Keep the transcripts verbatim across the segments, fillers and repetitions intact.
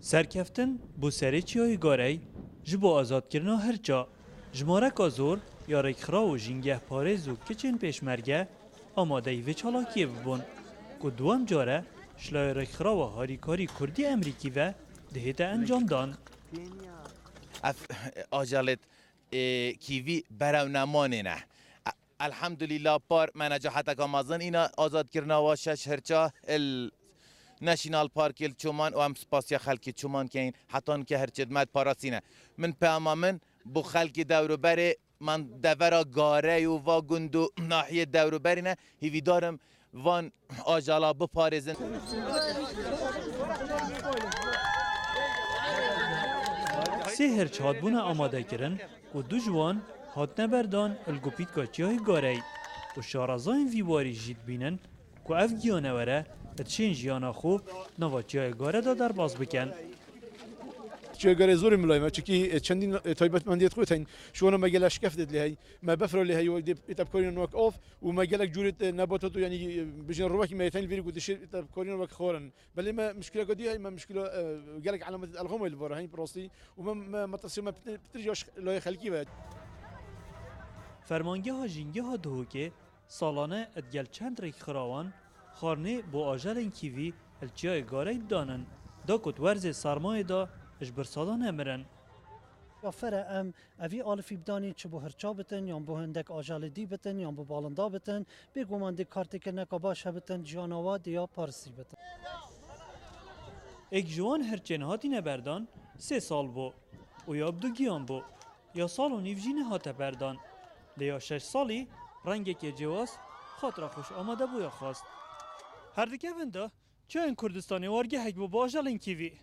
Serkeftin bo serê Çiyayê Garey ji bo azadkirina hirça, jimareka zor ya rêkxiraw û jîngehparêz û kiçên pêşmerge amadeyî vê çalakiyê bibûn, ku duwem care ji layê rêkxirawa harîkarî kurdî Emerîkî ve dihête encamdan. Ev ajalêt ê kîvî berew nemanê ne. Elhamdulîla par me necaheteka mezin îna azadkirina wa şeş hirça il National Park il Çoman û em spasiya xelkê Çoman keyin hetan ke hirçê me parastîne. Min peyama min bo xelkê dewroberê man devera Garey û va gund û nahiyê dewroberî ne, hîvîdar im van ajala biparêzin. Sê hirç hatbûne amadekirin ku du ji wan hatine berdan li gopîtka Çiyayê Garey û şarezayên vî warî jî dibînin ku ev giyanewere dişên jiyana xwe nava Çiyayê Gare de derbas bikin. Çiyayê Garê zor e milayê me, çikî çendîn taybetmendiyê xwe heyîn. Şu ana me gelek şikefdê lê hey, me befra lê hey, êtebkarînan wek av û me gelek cûrê nebatat û yanî bijin rûvekî me yê teyn vîrî ku dişê êtebkarînan wek xwarin. Belê me muşkileka dî hey, me muşkila gelek elametê elxamê li vir heyîn rastî û me, me metirsiya me pitir ya layê xelkî ve. Fermangeha Jîngeha Duhokê salane digel çend rêkxirawan xwarinê bo ajelên kîvî li Çiyayê Garey didanin, da ku di werzê sermayê de ji birsa de nemirin. Ya fere em evî alifî bidanîn, çi bo hirça bitin, yan bo hindek ajelê dî bitin, yan bo balinda bitin, bêguman dê kartêkirineka baş hebitin, jiyana wa dê ya paristî bitin. Êk ji wan hirçên hatîne berdan sê sal bû û ya bi du giyan bû. Ya sal û nîv jî nehate berdan. Lê ya şeş salî rengekê cêwaz xatira xwe ji amadebûya xwest. Her dikevin de Çiyayên Kurdistanê wargehek bû bo ajelên kîvî.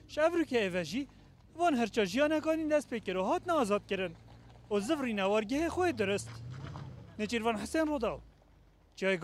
Ji evrûkeyê ve jî van hirça jiyaneka nî dest pê kir û hatine azadkirin û zivirîne wargehê xwe yê dirist. Nêçîrvan Hisên Rodaw, Çiyayê